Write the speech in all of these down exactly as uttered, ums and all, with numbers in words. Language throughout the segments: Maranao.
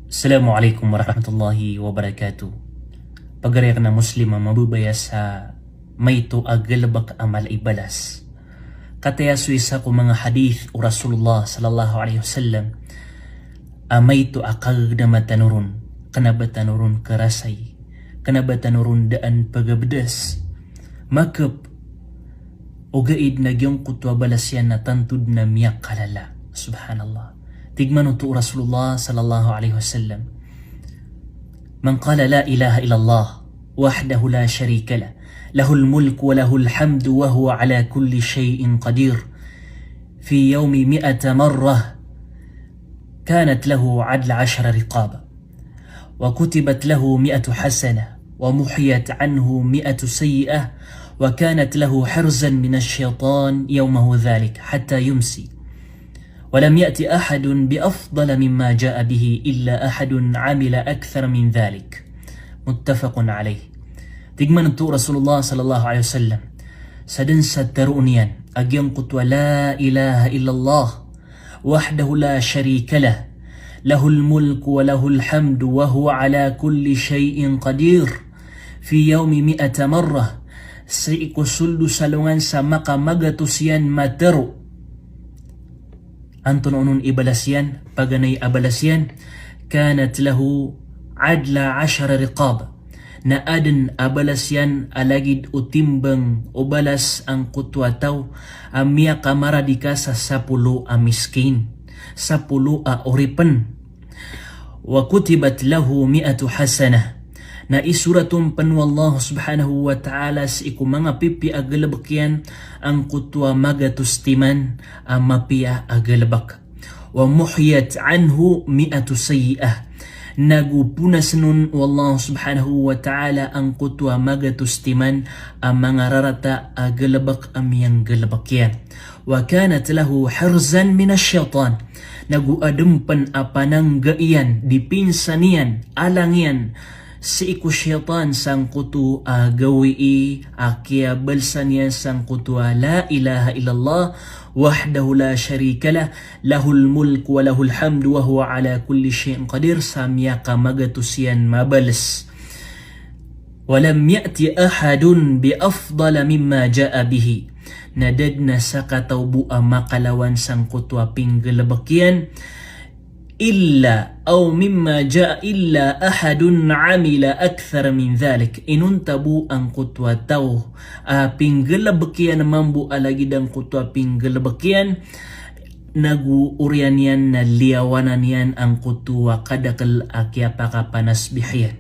Assalamu alaikum warahmatullahi wabarakatuh. Pagari akn a Muslim a mababaya sa maito a galbk a mala i balas. Kataya so isa ko manga hadith o Rasulullah sallallahu alaihi wasallam a maito a kagagdama tano ron, kna ba tano ron karasay, kna ba tano ron daan pagabdas. Makp, ogaid na giyangkoto a balas iyan na tanto dn a miyakalala. Subhanallah. Tig man oto o Rasulullah sallallahu alaihi wasallam, "Man qala la ilaha illallah wahdahu la sharika lah, lahul mulku wa lahul hamdu wa huwa ala kulli shay'in qadir, fi yawmi mi'ata marrah, kanat lahu adla ashara riqab." وكتبت له مئة حسنة، ومحيت عنه مئة سيئة، وكانت له حرزا من الشيطان يومه ذلك حتى يمسي. ولم يأت أحد بأفضل مما جاء به إلا أحد عمل أكثر من ذلك. متفق عليه. Tig man oto o Rasulullah sallallahu alaihi wasallam, sadn sa tharoon iyan a giyangkoto a la ilaha illallah, wahdahu la sharika lah, lahul mulku wa lahul hamdu wa huwa ala kulli shay'in qadir, fi yawmi mi'ata marrah, sii ko soldos a alongan sa makamagatos iyan matharo. Antonaa onon i balas iyan, paganay a balas iyan, kanat lahu adla ashara riqab. Na adn a balas iyan a lagid o timbang o balas angkoto a taw a miyakamaradika sa sapolo a miskin, sapolo a oripn. Wa kutibat lahu mi'atu hasanah. Na isorat on pn o Allah subhanahu wa ta'ala sii ko manga pipiya a galbk iyan angkoto a magatos timan a mapiya a galbk. Wa muhiyat anhu mi'atu sayyi'ah. Nago ponasn on o Allah subhanahu wa ta'ala angkoto a magatos timan a manga rarata a galbk a miyanggalbk iyan. Wa kanat lahu hirzan minash shaytan. Nago adn pn a panangga iyan, dipinsa niyan, alang iyan, sii ko shaytan sangkoto a gawii a kiyabalsan iyan sangkoto a la ilaha illallah, wahdahu la sharika lah, lahul mulku wa lahul hamdu wa huwa ala kulli shay'in qadir, sa miyakamagatos iyan mabals. Wa lam ya'ti ahadun bi afdala mimma ja'a bihi. Na da dn a sakataw bo a makalawan sangkoto a pinggalbk iyan, illa, aw mimma ja'a illa ahadun amila akthar min dhalik. Inonta bo angkoto a taw a pinggalbk iyan mambo a lagid angkoto a pinggalbk iyan, nago oriyan iyan na liyawanan iyan angkoto a kadakl a kiyapakapanasbih iyan.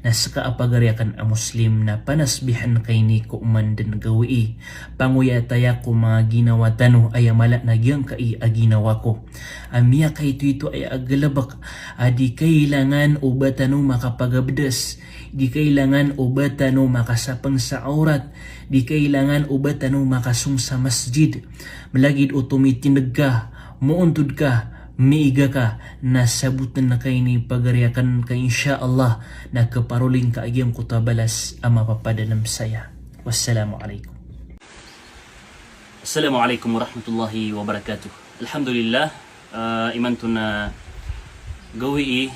Na ska a pagari akn a Muslim na panasbihan ka ini ko oman dn gawii. Pangoyataya ko manga ginawa tano aya mala na giyangkai a ginawa ko a miyakaitoito aya a galbk a di kailangan o ba tano makapagabdas, di kailangan o ba tano makasapng sa awrat, di kailangan o ba tano makasong sa masjid. Malagid o tomitindg ka, moontod ka, miiga ka, na sabotn ka ini pagari akn ka insha Allah na kaparoling ka a giyangkoto a balas a mapapadalm saya. Wassalamu alaikum. Assalamu alaikum warahmatullahi wabarakatuh. Alhamdulillah, ah, imanto na gawii,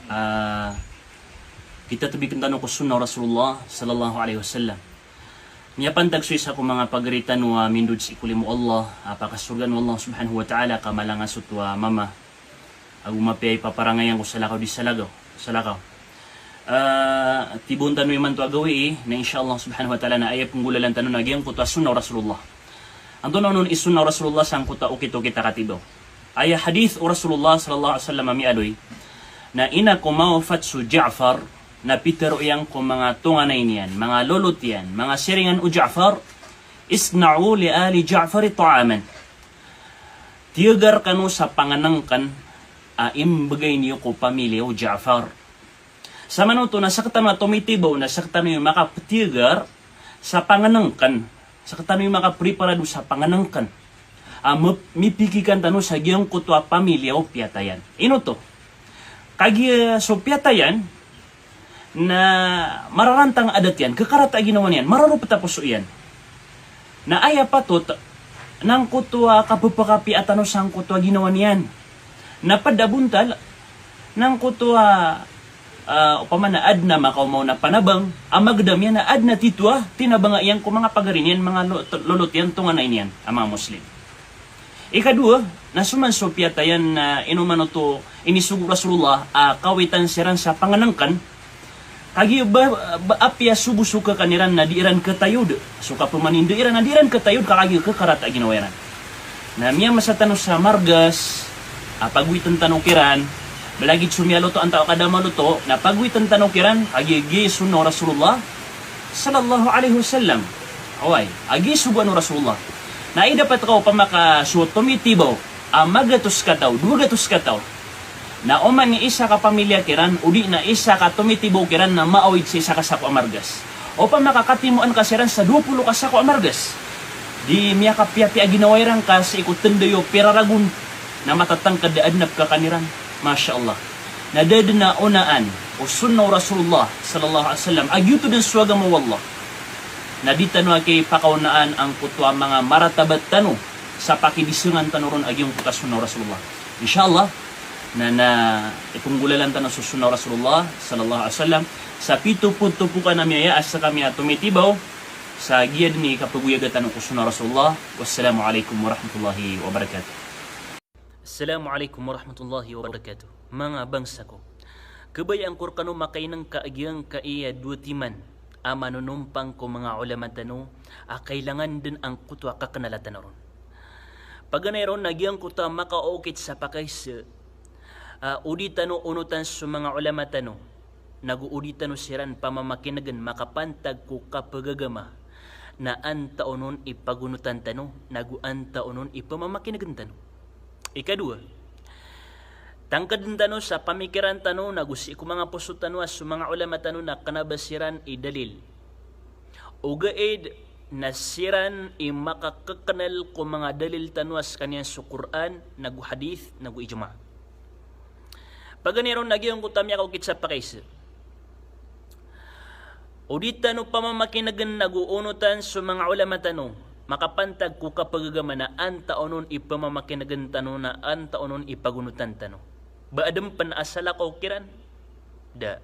ah, kitatbikn tano ko sunnah o Rasulullah sallallahu alaihi wasallam. Miyapantag so isa ko manga pagari tano a mindod sii ko limo o Allah, a pakasorgaan o Allah subhanahu wa ta'ala, ka malangas oto a mama ago mapiya i paparangayan ko salakaw di salakaw, salakaw. Ah, tiboon tano imanto a gawii, na insha Allah subhanahu wa ta'ala na aya penggolalan tano na giyangkoto a sunnah o Rasulullah. Antonaa onon i sunnah o Rasulullah sangkoto a okit-okit a katibaw? Aya hadith o Rasulullah sallallahu alaihi wasallam a miyaaloy, na ina ko mawafat so Ja'far, na pitharo iyan ko manga tonganay niyan, manga lolot iyan, manga siringan o Ja'far, "Isna'u li ali Ja'far ta'aman." Tiyaga rkano sa pangnngkn a imbgay niyo ko pamilya o Ja'far. Samanoto na sktano a tomitibaw na sktano i makaptiyaga sa pangnngkn, sktano i makapriparado sa pangnngkn a mip-, mipikikan tano sa giyangkoto a pamilya o piyatayan. Ino oto? Kagiya so piyatayan na mararantang a adat iyan, kakarat a ginawa niyan, mararopet a poso iyan. Na aya patot na angkoto a kapepakapiya tano sangkoto a ginawa niyan. Na pd a bontal, Na angkoto a, ah, opama na adn a makaoma on a panabang a magdam iyan a adn a titho a tinabanga iyan ko manga pagari niyan, manga lo-, lolot iyan, tonganay niyan a manga Muslim. Ikadowa, na so man so piyatay iyan na inomanoto inisogo o Rasulullah a kawitan siran sa pangnngkn, kagiya ba, ba, apiya so bo so khakan iran na di iran khatayod. So kapmanindo iran na di iran khatayod ka kagiya khakarata a ginawa iran. Na miyamasa tano sa margas a pagowitn tano kiran, ba lagid so miyaloto antaa ka da maloto, na pagowitn tano kiran, kagiya giya i sunnah o Rasulullah sallallahu alaihi wasallam. Oway, a giya i sogoan o Rasulullah. Na aya dapat ka opama ka so tomitibaw a magatos kataw, dowa gatos kataw, na oman i isa ka pamilya kiran, odi na isa ka tomitibaw kiran na maawid sa isa ka sako a margas. Opama ka katimoan ka siran sa dowa polo ka sako a margas, di miyakapiyapiya a ginawa iran ka sii ko tnday o piraragon na matatangkd a adn a pkhakan iran. Masha Allah. Na da dn a onaan o sunnah o Rasulullah sallallahu alaihi wasallam, a giyoto dn so agama o Allah. Na di tano aki pakaonaan angkoto a manga maratabat tano sa pakidisengan tano ron a giyangkoto a sunnah o Rasulullah. Insha Allah, na, na iponggolalan tano so sunnah o Rasulullah sallallahu alaihi wasallam sa pito polo topokan a miyaya a skami a tomitibaw sa giya dn i kapagoyaga tano ko sunnah o Rasulullah. Wassalamu alaikum warahmatullahi wabarakatuh. Assalamu alaikum warahmatullahi wabarakatuh. Manga bangsa ko, khabayaan ko rkano makainngka a giyangkaya dowa timan a manonompang ko manga ulama tano a kailangan dn angkoto a kaknala tano ron. Paganay ron na giyangkoto a makaokit sa pakaiza, ah, odi tano onotan so manga ulama tano, nago odi tano siran pamamakinegn makapantag ko kapagagama, na antaa onon i pagonotan tano, nago antaa onon i pamamakinegn tano. Ikadowa, tangkdn tano sa pamikiran tano, nago sii ko manga poso tano a so manga ulama tano na kna ba siran i dalil. Ogaid na siran i makakaknal ko manga dalil tano a skaniyan so Qur'an, nago hadith, nago ijma. Paganay ron na giyangkoto a miyakaokit sa pakaiza, odi tano pamamakinegn nago onotan so manga ulama tano makapantag ko kapagagama na antaa onon i pamamakinegn tano, na antaa onon i pagonotan tano. Ba adn pn a salakaw kiran? Da.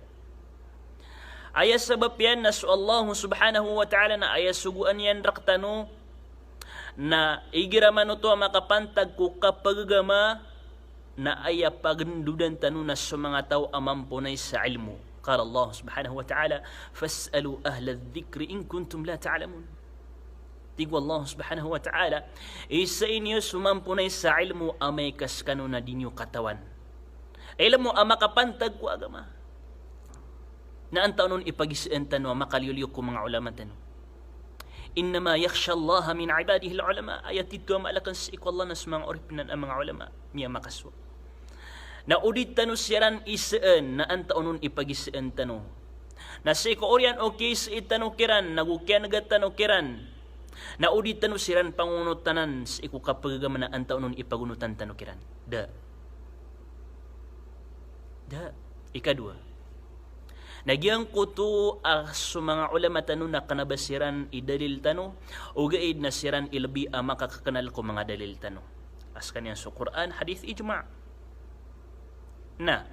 Aya sabap iyan na so Allah subhanahu wa ta'ala na aya sogoan iyan rktano na igira man oto a makapantag ko kapagagama, na aya pagndodan tano na so manga taw a mamponay sa ilmo. Qala Allah subhanahu wa ta'ala, "Fas'alu ahla dhikri in kuntum la ta'lamun." Tig o Allah subhanahu wa ta'ala, "Isai niyo so mamponay sa ilmo amay ka skano na di niyo katawan." Ilmo a makapantag ko agama. Na antaa onon i pagisaan tano a makaliyoliyo ko manga ulama tano. "Innama yakhshallaha min ibadihil ulama." Aya titho a mala akn sii ko Allah na so manga oripen a manga ulama, miyamakasowa. Na odi tano siran isaan, na antaa onon i pagisaan tano. Na sii ko oriyan o kiisai tano kiran, nago kiyanega tano kiran, na odi tano siran pangonotanan sii ko kapagagama, na antaa onon i pagonotan tano kiran? Da. Da. Ikadowa, na giyangkoto a so manga ulama tano na kna ba siran i dalil tano, ogaid na siran i lbi a makakaknal ko manga dalil tano a skaniyan so Qur'an, hadith, ijma. Na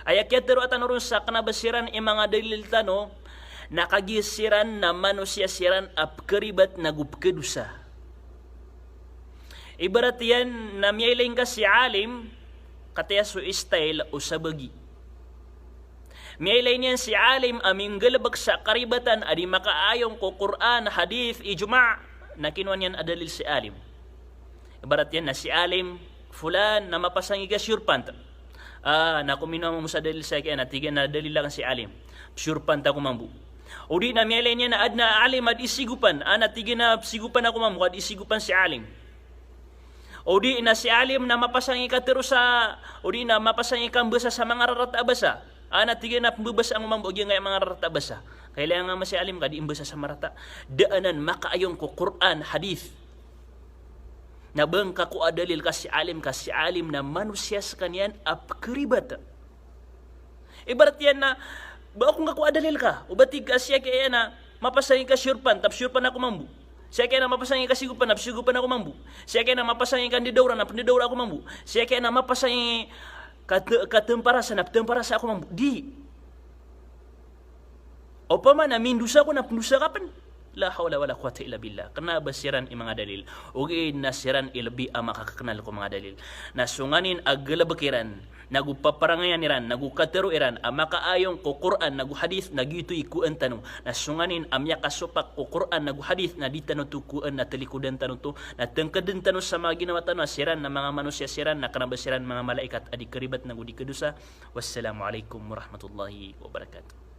aya kiyatharo tano ron sa kna ba siran i manga dalil tano na kagiya siran na manosiya siran a pkharibat nago pkhadosa. Ibarat iyan na miyailay ngka si alim, kataya so style o sabagi. Miyailay niyan si alim a minggalbk sa karibatan a di makaayon ko Qur'an, hadith, ijma, na kinowa niyan a dalil si alim. Ibarat iyan na si alim, "Fulan, na mapasang i ka short pant." "Ah, na kominowa mambo sa dalil sa kiya?" Na tig iyan a dalil akn si alim, "Short pant ako mambo." Odi na miyailay niyan a adn a alim a di sigopan. "Ah," na tig iyan a, "sigopan ako mambo, ka di sigopan si alim." Odi na si alim na mapasang i ka tero sa, odi na mapasang i ka mbasa sa manga rarata a basa. "Ah," na tig iyan a, "pmbabasa ako mambo a giyangkaya manga rarata a basa." Kailangan nga ma si alim ka di mbasa sa marata. Da anan makaayon ko Qur'an, hadith. Na ba ngka ko a dalil ka si alim, ka si alim na manosiya skaniyan a pkharibat. Ibarat iyan na, ba ako ngka ko a dalil ka, o ba tig ka siya kiya na mapasang i ka short pant, na short pant ako mambo. Siya kiya na mapasang i ka sigopan, na sigopan ako mambo. Siya kiya na mapasang i ka ndidawra, na ndidawra ako mambo. Siya kiya na mapasang i Kat-, katemparasa na petemparasa ako mambo. Di. Opama na mindosa ako na pendosa ka pen. La hawla wala quwwata illa billah. Kena ba siran i manga dalil. Ogaid na siran i lebi a makakekenal ko manga dalil. Na so nganin a galebek iran, nago paparangayan iran, nago katero iran a makaayon ko Qur'an nago hadith, na giyoto i kowaan tano. Na so nganin a miyakasopak ko Qur'an nago hadith, na di tano to kowaan, na talikodan tano to, na tengkeden tano sa manga ginawa tano a siran na manga manosiya siran, na kena ba siran manga malaikat a di keribat nago di kedosa. Wassalamu alaikum warahmatullahi wabarakatuh.